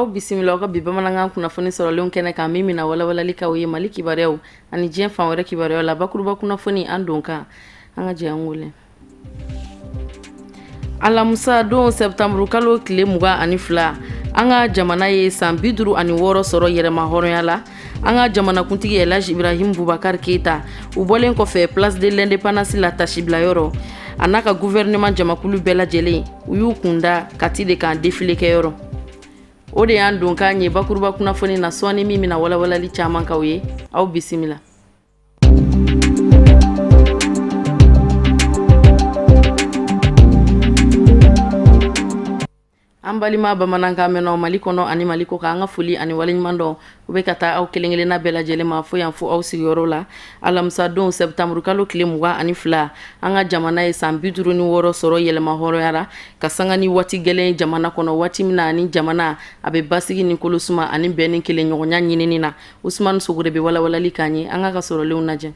Bisimila aw ka bi bamanankan kunnafoni sɔrɔlenw kɛnɛ kan, min bɛna walawalali k'aw ye Mali kibaruyaw ani diɲɛ fan wɛrɛ kibaruyaw la. Bakuruba kunnafoni an don kan, an ka jɛ an wele. Alamisa don septembre kalo tile 22, an ka jamana ye san 56 sɔrɔ yɛrɛma hɔrɔnya la. An ka jamanakuntigi Elhaji Ibrahim Boubacar Keita, u bɔlen kɔfɛ place de l'indépendance la tasibilayɔrɔ, a n'a ka gouvernement jamakulu bɛɛ lajɛlen, u y'u kunda Kati de kan défilé kɛyɔrɔ. O de y'an don k'an ye bakuruba kunnafoni na sɔɔni, min bɛna walawalali caman k'aw ye. Aw bisimila. An balima bamanankan mɛnnaw Mali kɔnɔ ani Mali kɔ kan, an ka foli ani waleɲuman dɔn u bɛ ka taa aw kelen kelenna bɛɛ lajɛlen ma fo yan fo aw sigiyɔrɔ la. Alamisa don septembre kalo tile 22, an ka jamana ye san 56 sɔrɔ yɛlɛma hɔrɔnya la, ka sanga ni waati gɛlɛn jamana kɔnɔ, waati min na ni jamana a bɛ basigi ni kolosuma ani bɛn ni kelenɲɔgɔnya ɲinini na. Usumani Sogore bɛ walawalali k'an ye, an ka sɔrɔlenw lajɛ.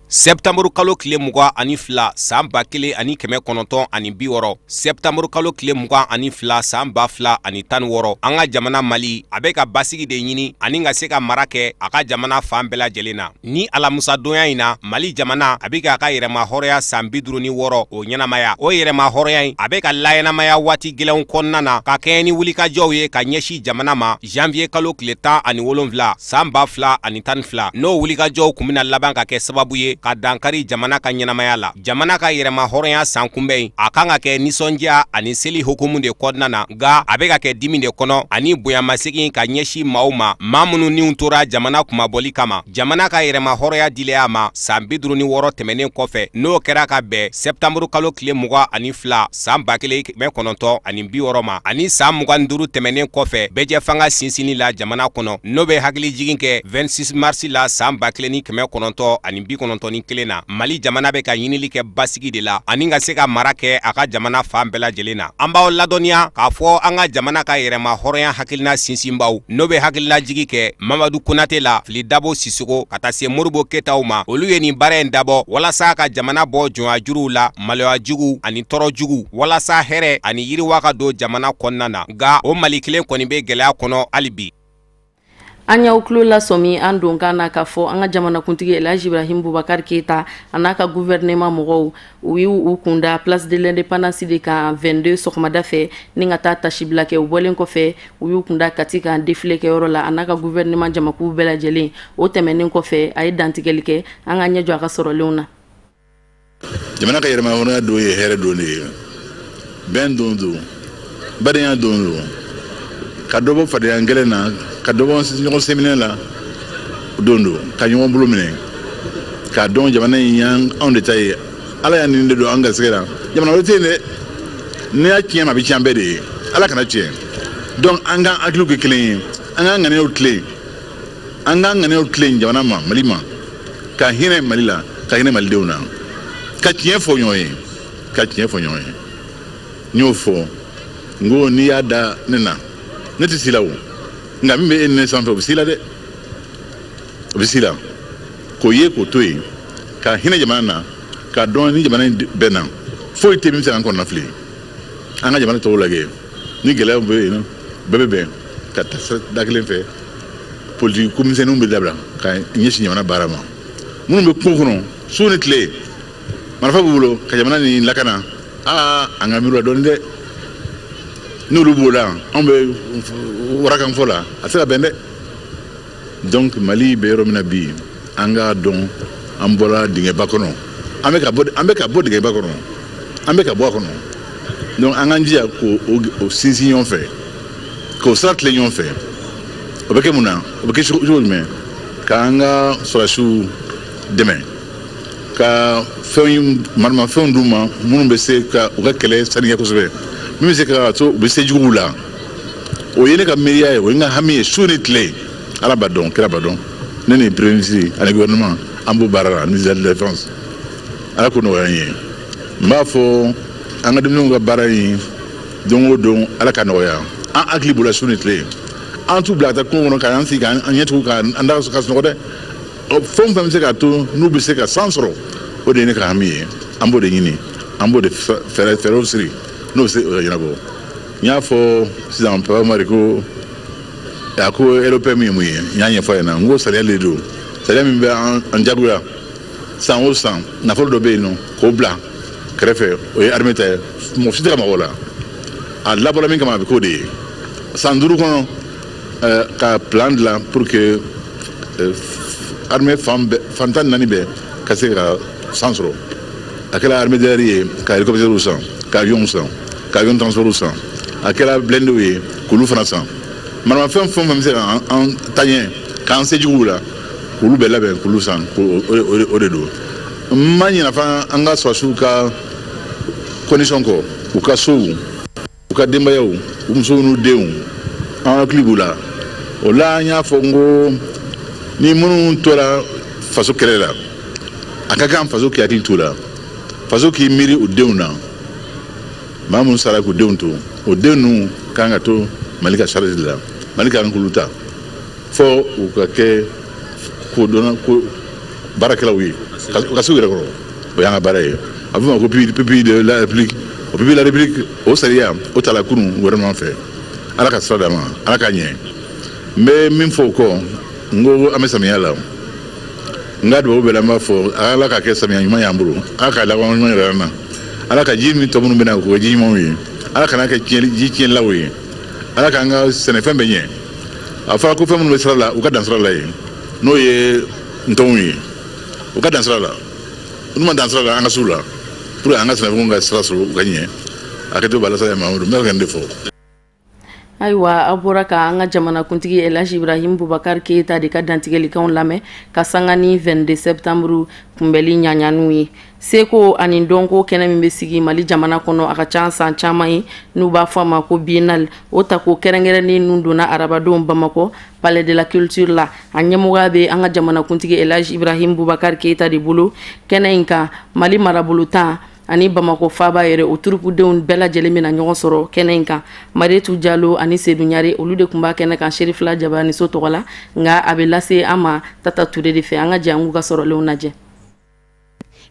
Septembre kalo tile 22 san 1960, septembre kalo tile 22 san 2016, an ka jamana Mali a bɛ ka basigi de ɲini ani ka se ka mara kɛ a ka jamana fan bɛɛ lajɛlen na. Ni alamusadonya in na, Mali jamana a bɛ k'a ka yɛrɛma hɔrɔnya san 56 o ɲɛnamaya. O yɛrɛma hɔrɔnya in a bɛ ka laɲɛnamaya waati gɛlɛnw kɔnɔna na, ka kɛɲɛ ni wulikajɔw ye ka ɲɛsin jamana ma janvier kalo tile 17 san 2012. N'o wulikajɔw kun bɛna laban ka kɛ sababu ye ka dankari jamana ka ɲɛnamaya la. Jamana ka yɛrɛma hɔrɔnya san kunbɛn a kan ka kɛ nisɔndiya ani seli hukumu de kɔnɔna na, nka a bɛ ka kɛ dimi de kɔnɔ ani bonyamasegin ka ɲɛsin maaw ma, maa minnu niw tora jamana kunmabɔli kama. Jamana ka yɛrɛma hɔrɔnya dilen a ma san 56 tɛmɛnen kɔfɛ, n'o kɛra ka bɛn septembre kalo tile 22 san 1960 ma, ani san 25 tɛmɛnen kɔfɛ bɛɛjɛfanga sinsinni la jamana kɔnɔ, n'o bɛ hakilijigin kɛ 26 mars la san 1991 na. Mali jamana bɛ ka ɲinili kɛ basigi de la ani ka se ka mara kɛ a ka jamana fan bɛɛ lajɛlen na. An b'aw ladɔnniya k'a fɔ an ka jamana ka yɛrɛma hɔrɔnya hakilina sinsinbaw, n'o bɛ hakilinajigi kɛ Mamadu Konate la, Fili Dabo Sisoko ka taa se Modibo Keyitaw ma, olu ye nin baara in dabɔ walasa ka jamana bɔ jɔnyajuruw la, maloya jugu ani tɔɔrɔ jugu, walasa hɛrɛ ani yiriwa ka don jamana kɔnɔna na. Nka o Mali kelen kɔni bɛ gɛlɛya kɔnɔ hali bi. An y'aw tulo lasɔmi an don kan na k'a fɔ an ka jamanakuntigi Elhaji Ibrahim Boubacar Keita a n'a ka gouvernement mɔgɔw, u y'u kunda place de l'indépendance de kan 22 sɔgɔmada fɛ ni ka taa tasibila kɛ. U bɔlen kɔfɛ, u y'u kunda Kati kan défilé kɛyɔrɔ la, a n'a ka gouvernement jamakulu bɛɛ lajɛlen. O tɛmɛnen kɔfɛ, a ye dantigɛli kɛ. An ka ɲɛ jɔ a ka sɔrɔlenw na. Jamana ka yɛrɛma hɔrɔnya don ye hɛrɛ don de ye, bɛn don don, badenya don don, ka dɔ bɔ fadenya gɛlɛn na, ka dɔ bɔ ɲɔgɔn sɛminɛ la don don, ka ɲɔgɔn bolo minɛ, k'a dɔn jamana in y'an anw de ta ye. Ala y'a nin de don an garisɛgɛ la, jamana wɛrɛ tɛ yen dɛ. N'i y'a tiɲɛ ma, a bɛ tiɲɛ an bɛɛ de ye. Ala kana tiɲɛ. Donc an k'an hakiliw kɛ kelen ye, an k'an ŋaniyaw tilen, an k'an ŋaniyaw tilen jamana ma, Mali ma, ka hinɛ Mali la, ka hinɛ malidenw na, ka tiɲɛ fɔ ɲɔgɔn ye, ka tiɲɛ fɔ ɲɔgɔn ye. N y'o fɔ, n ko n'i y'a da ne na, ne tɛ si la o, nka min bɛ e ni ne sanfɛ, o bɛ si la dɛ, o bɛ si la. K'o ye k'o to yen, ka hinɛ jamana na, k'a dɔn ni jamana in bɛn na, foyi tɛ min bɛ se k'an kɔnɔna fili. An ka jamana tɔw lajɛ, ni gɛlɛyaw bɛ yen nɔ, bɛɛ bɛ bɛn ka taa da kelen fɛ. Politiki ko misɛnninw bɛ dabila ka ɲɛsin jamana baara ma. Minnu bɛ kungo kɔnɔ su ni tile, marifa b'u bolo ka jamana nin lakana, aa an ka miiri la dɔɔnin dɛ. N'olu b'o la, anw bɛ warakan fɔ la, a tɛ se ka bɛn dɛ. Donc Mali bɛ yɔrɔ min na bi, an k'a dɔn an bɔra dingɛba kɔnɔ, an bɛ ka bɔ, an bɛ ka bɔ dingɛba kɔnɔ, an bɛ ka bɔ a kɔnɔ. Donc an k'an jija k'o sinsin ɲɔgɔn fɛ, k'o sira tilen ɲɔgɔn fɛ. O bɛ kɛ mun na? O bɛ kɛ cogo jumɛn? K'an ka sɔrɔdasiw dɛmɛ, ka fɛn maramafɛnw d'u ma minnu bɛ se ka u ka kɛlɛ saniya kosɛbɛ, min bɛ se ka to u bɛ se juguw la. O ye ne ka miiriya ye, o ye n ka hami ye su ni tile. Ala b'a dɔn, kira b'a dɔn. Ne ni premier ministre ani gouvernement, an b'o baara la, ministère de la défense. Ala k'o nɔgɔya n ye. N b'a fɔ an ka denmisɛnninw ka baara in don o don, Ala ka nɔgɔya. An hakili b'u la su ni tile. An t'u bila ka taa kungo kɔnɔ k'an sigi k'an ɲɛ tugun k'an da ka sunɔgɔ dɛ. Fɛn o fɛn bɛ se k'a to n'u bɛ se ka san sɔrɔ, o de ye ne ka hami ye. An b'o de ɲini, an b'o de fɛɛrɛw siri n'o bɛ se ka ɲɛnabɔ. N y'a fɔ sisan Papa Umaru ko A ko LOPM ye mun ye, n y'a ɲɛfɔ a ɲɛna, n ko sariya de don, sariya min bɛ an jagoya san o san, nafolo dɔ bɛ yen nɔ k'o bila kɛrɛfɛ, o ye armée ta ye, mɔgɔ si tɛ ka mago o la. A labɔra min kama, a bɛ k'o de ye san 5 kɔnɔ, ka plan dilan pour que armée fan bɛɛ, fan 14 bɛɛ ka se ka san sɔrɔ. A kɛra armée d'air ye ka hélicoptère san, ka avion san, ka avion transport san, a kɛra blindé ye k'olu fana san, maramafɛn fɛn o fɛn bɛ se ka an ta ɲɛ k'an se juguw la, k'olu bɛɛ labɛn k'olu san, o de don. N ma ɲinɛ fana an ka sɔrɔdasiw ka condition kɔ, u ka sow, u ka denbayaw, u musow n'u denw, an hakili b'u la. O la an y'a fɔ n ko ni minnu tora faso kɛlɛ la, a ka kan faso k'i hakili t'u la, faso k'i miiri u denw na. Maa minnu sara k'u denw to, o den ninnu kan ka to Mali ka charge de la, Mali ka kan k'olu ta fo u ka kɛ kodɔnna ko baarakɛlaw ye, ka se u yɛrɛ kɔrɔ. O y'an ka baara ye. A bɛ f'o ma ko pupille de la République. O pupille de la République, o sariya o tala kunun gouvernement fɛ. Ala ka sira d'an ma, Ala k'a ɲɛ. N bɛ min fɔ o kɔ, n ko an bɛ samiya la, n ka dugawu bɛɛ la, n b'a fɔ Ala ka kɛ samiya ɲuman y'an bolo, Ala ka laban ɲuman yɛrɛ an na, Ala ka ji min tɔ minnu bɛ na k'o kɛ ji ɲumanw ye, Ala kana kɛ ji tiɲɛnilaw ye, Ala k'an ka sɛnɛfɛn bɛɛ ɲɛ. A fɔra ko fɛn minnu bɛ sira la, u ka dan sira la yen, n'o ye ntɔnw ye, u ka dan sira la, n'u ma dan sira la, an ka s'u la pour que an ka sɛnɛfɛnw ka sira sɔrɔ, u ka ɲɛ. A kɛcogo b'a la sa, Mahamadu, n bɛ ka nin de fɔ. Ayiwa, aw bɔra ka an ka jamanakuntigi Elhaji Ibrahim Boubacar Keita de ka dantigɛlikanw lamɛn ka sanga ni 22 septembre kunbɛli ɲaɲaniw ye. Seko ani dɔnko kɛnɛ min bɛ sigi Mali jamana kɔnɔ, a ka ca san caman ye, n'u b'a fɔ a ma ko biennale, o tako kɛrɛnkɛrɛnnen nun donna arabadon Bamakɔ Palais de la Culture la. A ɲɛmɔgɔya bɛ an ka jamanakuntigi Elhaji Ibrahim Boubacar Keita de bolo. Kɛnɛ in kan, Mali marabolo 10 ani Bamakɔ faaba yɛrɛ, o turukudenw bɛɛ lajɛlen bɛna ɲɔgɔn sɔrɔ kɛnɛ in kan. Marietu Jalo ani Sedu Ɲare, olu de tun b'a kɛnɛ kan Serifila Jabaniso tɔgɔ la, nka a bɛ lase an ma Tata Ture de fɛ. An ka jɛ an k'u ka sɔrɔlenw lajɛ.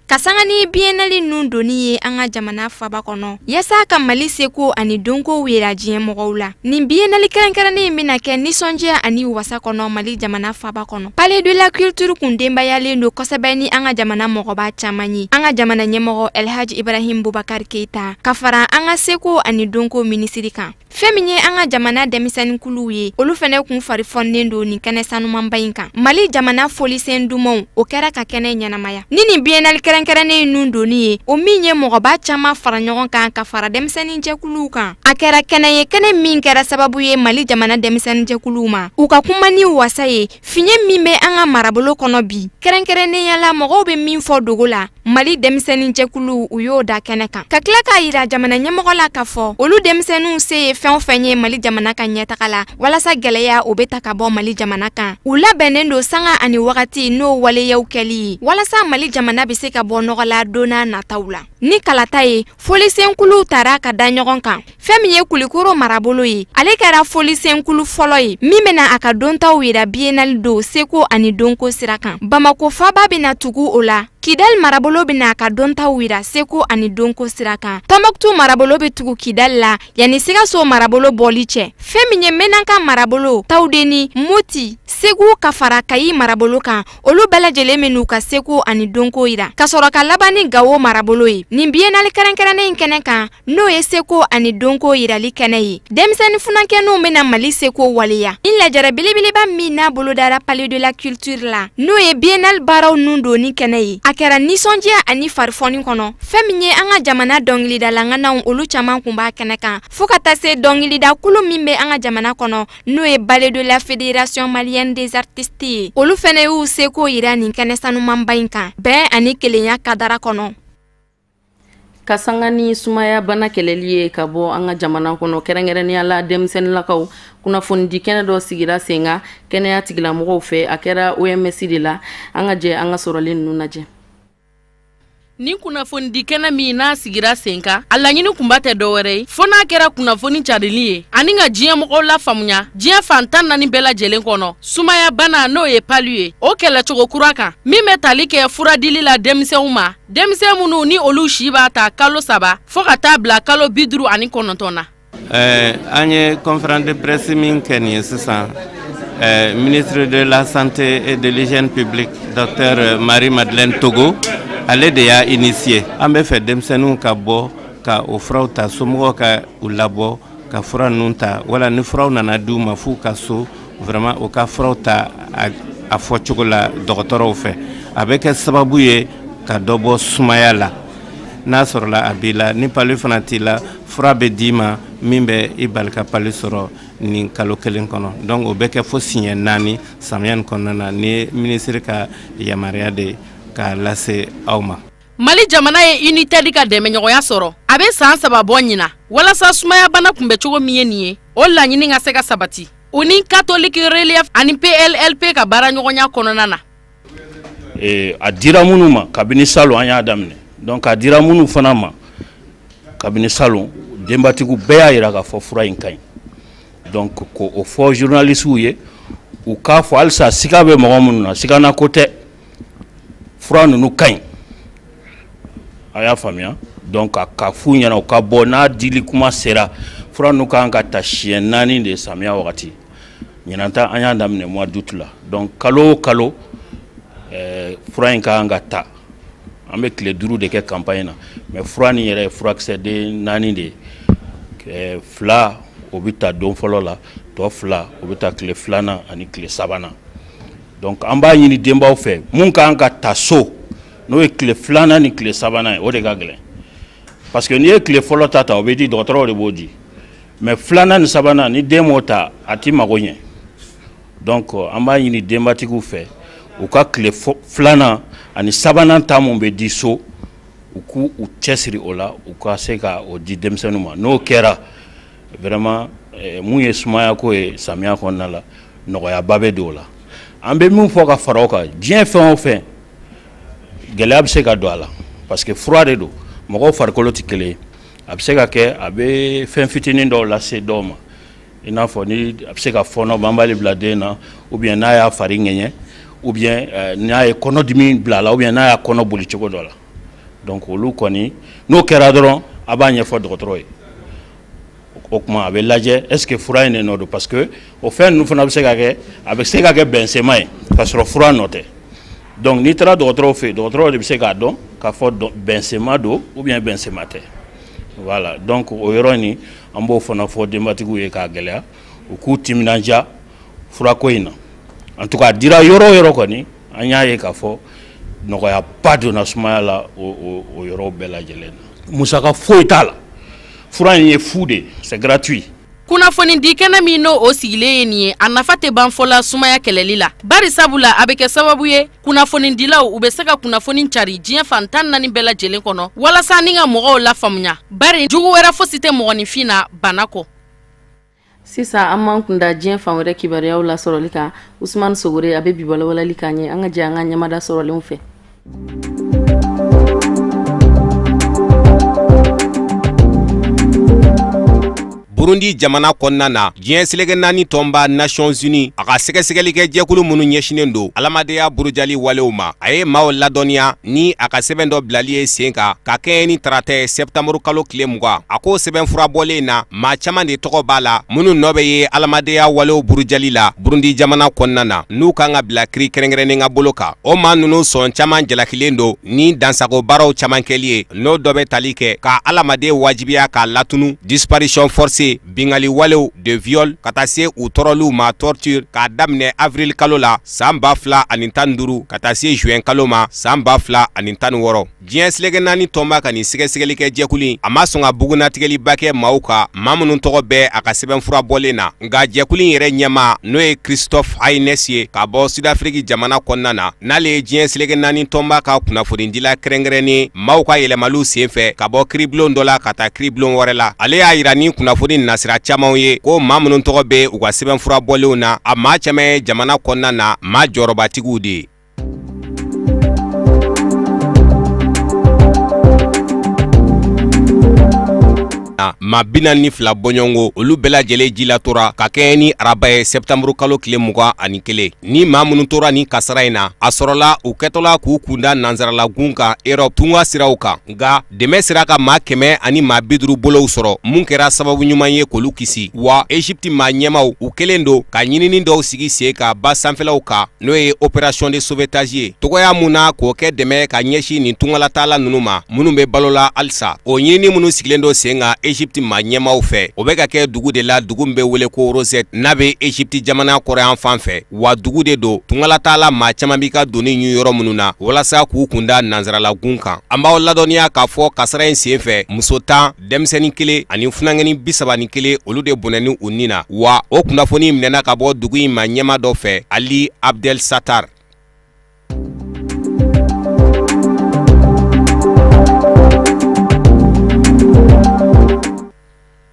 Ka sanga ni biennale nun donni ye an ka jamana faba kɔnɔ, yaasa ka Mali seko ani dɔnkow yira diɲɛ mɔgɔw la, nin biennale kɛrɛnkɛrɛnnen in bɛna kɛ nisɔndiya ani wasa kɔnɔ Mali jamana faba kɔnɔ. Palais de la Culture kun denbayalen don kosɛbɛ ni an ka jamana mɔgɔba caman ye, an ka jamana ɲɛmɔgɔ Elhaji Ibrahim Boubacar Keita ka fara an ka seko ani dɔnko minisiri kan. Fɛn min ye an ka jamana denmisɛnninkuluw ye, olu fɛnɛ kun fari fɔnnen don nin kɛnɛ sanumanba in kan. Mali jamana folisen dumanw, o kɛra ka kɛnɛ ɲɛnamaya ni nin biennale kɛrɛnkɛrɛnnen nun donni ye, o min ye mɔgɔba caman fara ɲɔgɔn kan ka fara denmisɛnninjɛkuluw kan. A kɛra kɛnɛ ye, kɛnɛ min kɛra sababu ye Mali jamana denmisɛnninjɛkuluw ma u ka kuma ni wasa ye fiɲɛ min bɛ an ka marabolo kɔnɔ bi, kɛrɛnkɛrɛnnenya la mɔgɔw bɛ min fɔ dogo la, Mali denmisɛnninjɛkuluw u y'o da kɛnɛ kan, ka tila k'a yira jamana ɲɛmɔgɔ la k'a fɔ olu denmisɛnninw se ye fɛn o fɛn ye Mali jamana ka ɲɛtaga la, walasa gɛlɛya o bɛ ta ka bɔ Mali jamana kan. U labɛnnen don sanga ani wagati n'o waleyaw kɛli ye, walasa Mali jamana bɛ se ka bɔ nɔgɔ la don n'a nataw la. Ni kalata ye, folisenkuluw tara ka da ɲɔgɔn kan. Fɛn min ye Kulikoro marabolo ye, ale kɛra folisenkulu fɔlɔ ye min bɛna a ka dontaw yira biennale don seko ani dɔnko sira kan. Bamakɔ faaba bɛna tugu o la. Kidal marabolo bɛna a ka dontaw yira seko ani dɔnko sira kan. Tɔnbɔkutu marabolo bɛ tugu Kidal la yanni Sikaso marabolo bɔli cɛ. Fɛn min ye Menaka marabolo, Tawudeni, Moti, Segu ka fara Kayi marabolo kan, olu bɛɛ lajɛlen bɛ n'u ka seko ani dɔnko yira, ka sɔrɔ ka laban ni Gawo marabolo ye. Nin biennale kɛrɛnkɛrɛnnen in kɛnɛ kan, n'o ye seko ani dɔnko yirali kɛnɛ ye, denmisɛnnin funankɛninw bɛna Mali seko waleya. Ni lajɛrɛ belebeleba min n'a bolodara Palais de la Culture la, n'o ye biennale baaraw nun donni kɛnɛ ye, a kɛra nisɔndiya ani farifɔni kɔnɔ. Fɛn min ye an ka jamana dɔnkilidalaŋanaw, olu caman kun b'a kɛnɛ kan, fo ka taa se dɔnkilidakulu min bɛ an ka jamana kɔnɔ, n'o ye Ballet de la Fédération malienne des artistes ye, olu fɛnɛ y'u seko yira nin kɛnɛ sanumanba in kan, bɛn ani kelenya kadara kɔnɔ. Ka sanga ni sumaya bana kɛlɛli ye ka bɔ an ka jamana kɔnɔ, kɛrɛnkɛrɛnnenya la denmisɛnninlakaw, kunnafonidi kɛnɛ dɔ sigira sen kan kɛnɛya tigilamɔgɔw fɛ. A kɛra OMS de la. An ka jɛ an ka sɔrɔlen ninnu lajɛ. Nin kunnafonidi kɛnɛ min n'a sigira sen kan, a laɲini kunba tɛ dɔwɛrɛ ye fo n'a kɛra kunnafoni carili ye ani ka diɲɛ mɔgɔw lafaamuya diɲɛ fan 14 bɛɛ lajɛlen kɔnɔ sumaya bana, n'o ye palu ye, o kɛlɛcogo kura kan min bɛ tali kɛ furadili la denmisɛnw ma, denmisɛn minnu ni olu si b'a ta kalo 3 fo ka taa bila kalo 59 na. An ye conférence de presse min kɛ nin ye sisan, Ministre de la Santé et de l'Hygiène publique, Dr Marie-Madeleine Togo, ale de y'a initié. An bɛ fɛ denmisɛnninw ka bɔ ka o furaw ta, somɔgɔw ka u labɔ ka fura ninnu ta, wala ni furaw nana d'u ma f'u ka so, vraiment u ka furaw ta a fɔcogo la dɔgɔtɔrɔw fɛ. A bɛ kɛ sababu ye ka dɔ bɔ sumaya la. N'a sɔrɔla a b'i la, ni palu fana t'i la, fura bɛ d'i ma min bɛ i bali ka palu sɔrɔ nin kalo kelen kɔnɔ. Donc o bɛ kɛ fo siɲɛ 4 samiya nin kɔnɔna na. Ni ye minisiri ka yamaruya de ye k'a lase aw ma. Mali jamana ye UNITED ka dɛmɛɲɔgɔnya sɔrɔ a bɛ san 3 bɔ ɲina walasa sumayabana kunbɛcogo min ye nin ye, o laɲini ka se ka sabati u ni Catholique Relief ani PLLP ka baaraɲɔgɔnya kɔnɔna na. A dira minnu ma kabini salon an y'a daminɛ, donc a dira minnu fana ma kabini salon, denbatigiw bɛɛ y'a jira k'a fɔ fura in ka ɲi. Donc k'o fɔ journalistes ye, u k'a fɔ halisa siga bɛ mɔgɔ minnu na, sigana ko tɛ, fura ninnu ka ɲi. A y'a faamuya. Donc ka f'u ɲɛna u ka bɔ n'a dili kuma sera, fura ninnu kan ka ta siɲɛ 4 de samiya wagati. Ɲinan ta an y'a daminɛ mois d'août la, donc kalo o kalo fura in kan ka ta. An bɛ tile 5 de kɛ campagne na, mais fura nin yɛrɛ ye furakisɛ den 4 de ye. 2 o bɛ ta don fɔlɔ la, tɔ 2 o bɛ ta tile 2nan ani tile 3nan. Donc an b'a ɲini denbaw fɛ, mun kan ka ta so n'o ye tile 2nan ni tile 3nan ye, o de ka gɛlɛn. Parce que n'i ye tile fɔlɔ ta o bɛ di, dɔgɔtɔrɔw de b'o di, mais 2nan ni 3nan ni den m'o ta a t'i mago ɲɛ. Donc an b'a ɲini denbatigiw fɛ u ka tile 2nan ani 3nan ta mun bɛ di so, u k'u cɛsiri o la, u ka se ka o di denmisɛnninw ma. N'o kɛra vraiment mun ye sumaya ko ye samiya kɔnɔna la, nɔgɔyaba bɛ don o la. An bɛ min fɔ ka fara o kan, diɲɛ fɛn o fɛn gɛlɛya bɛ se ka don a la, parce que fura de don, mɔgɔw farikolo tɛ kelen ye. A bɛ se ka kɛ a bɛ fɛn fitinin dɔw lase dɔw ma, i n'a fɔ ni a bɛ se ka fɔɔnɔ banbali bila den na, ou bien n'a y'a fari ŋɛɲɛ, ou bien n'a ye kɔnɔdimi bila a la, ou bien n'a y'a kɔnɔ boli cogo dɔ la. Donc olu kɔni n'o kɛra dɔrɔn a b'a ɲɛfɔ dɔgɔtɔrɔ ye, o tuma a bɛ lajɛ est ce que fura in de nɔ don, parce que o fɛn ninnu fana bɛ se ka kɛ, a bɛ se ka kɛ bɛnsema ye k'a sɔrɔ fura nɔ tɛ. Donc n'i taara dɔgɔtɔrɔw fɛ yen, dɔgɔtɔrɔw de bɛ se k'a dɔn k'a fɔ bɛnsema don ou bien bɛnsema tɛ. Voilà, donc o yɔrɔ nin an b'o fana fɔ denbatigiw ye k'a gɛlɛya, u k'u timinandiya furako in na. En tout cas a dira yɔrɔ o yɔrɔ kɔni, an y'a ye k'a fɔ nɔgɔyaba donna sumaya la o yɔrɔ bɛɛ lajɛlen na. Musaka foyi t'a la, fura in ye fu de, c'est gratuit. Kunnafoni di kɛnɛ min n'o o sigilen ye nin ye, a nafa tɛ ban fɔla sumaya kɛlɛli la, bari sabula a bɛ kɛ sababu ye kunnafonidilaw u bɛ se ka kunnafoni cari diɲɛ fan 14 bɛɛ lajɛlen kɔnɔ walasa ni ka mɔgɔw lafaamuya, bari jugu wɛrɛ fosi tɛ mɔgɔninfin na bana kɔ. Sisan an m'an kunda diɲɛ fan wɛrɛ kibaruyaw lasɔrɔli kan. Usumani Sogore a bɛ bi walawalali k'an ye, an ka jɛ an ka ɲɛmada sɔrɔlenw fɛ. Burundi jamana kɔnɔna na, diɲɛ seleke 4 tɔnba Nations Unies a ka sɛgɛsɛgɛlikɛ jɛkulu minnu ɲɛsinnen don adamadenya burujali walew ma, a ye maaw ladɔnniya ni a ka sɛbɛn dɔ bilali ye sen kan ka kɛɲɛ ni tarata ye sɛptanburu kalo tile 20. A ko sɛbɛn fura bɔlen na, maa caman de tɔgɔ b'a la minnu nɔ bɛ ye adamadenya walew burujali la Burundi jamana kɔnɔna na, n'u kan ka bila kiiri kɛrɛnkɛrɛnnen ka bolo kan. O maa ninnu sɔn caman jalakilen don ni dansago baaraw caman kɛli ye, n'o dɔ bɛ tali kɛ ka adamaden wajibiya k'a latunu, disparition forcée, bingali walew de viol, ka taa se u tɔɔrɔliw ma, torture, k'a daminɛ avril kalo la san 2015 ka taa se juin kalo ma san 2016. Diɲɛ seleke 4 tɔnba ka nin sɛgɛsɛgɛli kɛ jɛkulu, a ma sɔn ka bugunnatigɛliba kɛ maaw kan, maa minnu tɔgɔ bɛ a ka sɛbɛnfura bɔlen na. Nka jɛkulu in yɛrɛ ɲɛmaa n'o ye Christophe Haynes ye ka bɔ Sud-Afrique jamana kɔnɔna na, n'ale ye diɲɛ seleke 4 tɔnba ka kunnafonidila kɛrɛnkɛrɛnnen maaw ka yɛlɛmaliw senfɛ ka bɔ kiiribulon dɔ la ka taa kiiribulon wɛrɛ la. Ale y'a yira ni kunnafoni nasira camanw ye ko maa minnu tɔgɔ bɛ u ka sɛbɛnfura bɔlenw na, a maa caman ye jamana kɔnɔna na maa jɔyɔrɔbatigiw de ye. na, maa 42 bɔɲɔgɔnko, olu bɛɛ lajɛlen ji latora ka kɛɲɛ ni araba ye sɛptanburu kalo tile 21. Ni maa minnu tora nin kasara in na, a sɔrɔla u kɛtɔla k'u kunda nansaralagun kan Erɔp tunga siraw kan. Nka dɛmɛ sera ka maa 100 ani maa 50 bolow sɔrɔ, mun kɛra sababu ɲuman ye k'olu kisi. Wa Egypte maa ɲɛmaw, u kɛlen don ka ɲinini dɔw sigi sen kan ba sanfɛlaw kan, n'o ye opération de sauvetage ye, togoya mun na k'o kɛ dɛmɛ ka ɲɛsin nin tungalatala ninnu ma minnu bɛ balo la halisa. O ɲinini minnu sigilen don sen kan Egypte maa ɲɛmaw fɛ, o bɛ ka kɛ dugu de la, dugu min bɛ wele ko Rosette, n'a bɛ Egypte jamana kɔrɔyan fan fɛ. Wa dugu de don tungalatala maa caman b'i ka doni ɲu yɔrɔ minnu na walasa k'u kunda nansaralagun kan. An b'aw ladɔnniya k'a fɔ kasara in sen fɛ, muso 10, denmisɛnnin 1 ani funankɛnin 31, olu de bɔnɛni u ni na. Wa o kunnafoni minɛna ka bɔ dugu in maa ɲɛma dɔ fɛ, Ali Abdel Sattar.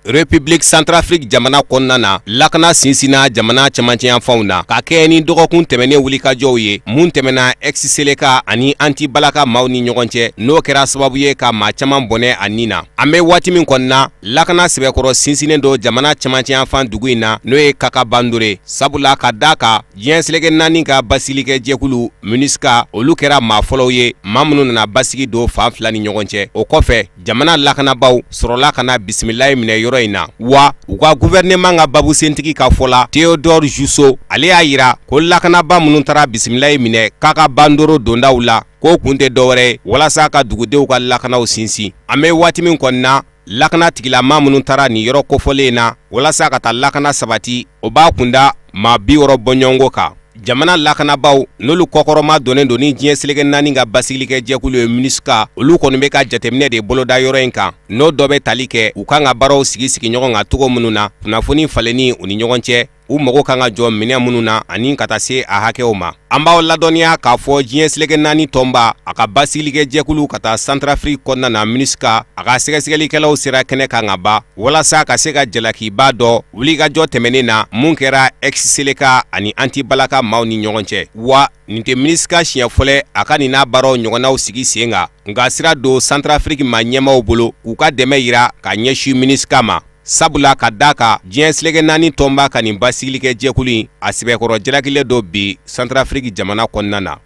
République Centrafrique jamana kɔnɔna na, lakana sinsinna jamana cɛmancɛyanfanw na ka kɛɲɛ ni dɔgɔkun tɛmɛnen wulikajɔw ye mun tɛmɛna ex-Seleka ani anti-Balaka maaw ni ɲɔgɔn cɛ, n'o kɛra sababu ye ka maa caman bɔnɛ a nin na. An bɛ waati min kɔni na, lakana sɛbɛkɔrɔ sinsinnen don jamana cɛmancɛyanfan dugu in na, n'o ye Kakabandore, sabula ka d'a kan diɲɛ seleke 4 ka basigilikɛ jɛkulu MINUSCA, olu kɛra maa fɔlɔw ye, maa minnu nana basigi don fan fila ni ɲɔgɔn cɛ. O kɔfɛ, jamana lakanabaw sɔrɔla ka na bisimilayi minɛ yɔrɔ in na. Wa u ka gouvernement ka babusentigi ka fɔ la, Theodore Jusso, ale y'a yira ko lakanaba minnu taara bisimilayi minɛ Kakabandoro dondaw la, k'o kun tɛ dɔwɛrɛ ye walasa ka dugudenw ka lakanaw sinsin. An bɛ waati min kɔni na, lakana tigilama minnu taara nin yɔrɔ kofɔlen in na walasa ka taa lakana sabati, o b'a kunda maa 60 bɔɲɔgɔnko kan. Jamana lakanabaw, n'olu kɔkɔrɔma donnen don ni diɲɛ seleke 4 ka basigilikɛ jɛkulu ye MINUSCA, olu kɔni bɛ ka jateminɛ de boloda yɔrɔ in kan, n'o dɔ bɛ tali kɛ u kan ka baaraw sigi sigi ɲɔgɔn kan cogo minnu na, kunnafoni falenni u ni ɲɔgɔn cɛ, u mago kan ka jɔ minɛn minnu na ani ka taa se a hakɛw ma. An b'aw ladɔnniya k'a fɔ diɲɛ seleke 4 tɔnba, a ka basigilikɛ jɛkulu ka taa Centrafrique kɔnɔna na MINUSCA, a ka sɛgɛsɛgɛlikɛlaw sera kɛnɛ kan ka ban walasa ka se ka jalakiba dɔ wulikajɔ tɛmɛnen na mun kɛra ex-Seleka ani anti-Balaka maaw ni ɲɔgɔn cɛ. Wa nin tɛ MINUSCA siɲɛ fɔlɔ a ka nin n'a baaraw ɲɔgɔnnaw sigi sen kan, nka sira don Centrafrique maa ɲɛmaaw bolo k'u ka dɛmɛ yira ka ɲɛsin MINUSCA ma. Sabula ka d'a kan diɲɛ seleke 4 tɔnba ka nin basigilikɛ jɛkulu in, a sɛbɛkɔrɔ jalakilen don bi Centrafrique jamana kɔnɔna na.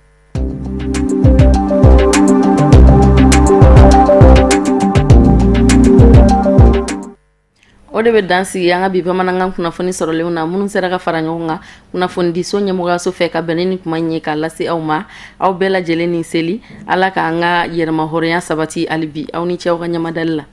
O de bɛ dan sigi an ka bi bamanankan kunnafoni sɔrɔlenw na, minnu sera ka fara ɲɔgɔn kan kunnafonidiso ɲɛmɔgɔyaso fɛ ka bɛn ni kuma in ye k'a lase aw ma. Aw bɛɛ lajɛlen ni seli, Ala k'an ka yɛrɛmahɔrɔnya sabati hali bi. Aw ni ce aw ka ɲɛmadali la.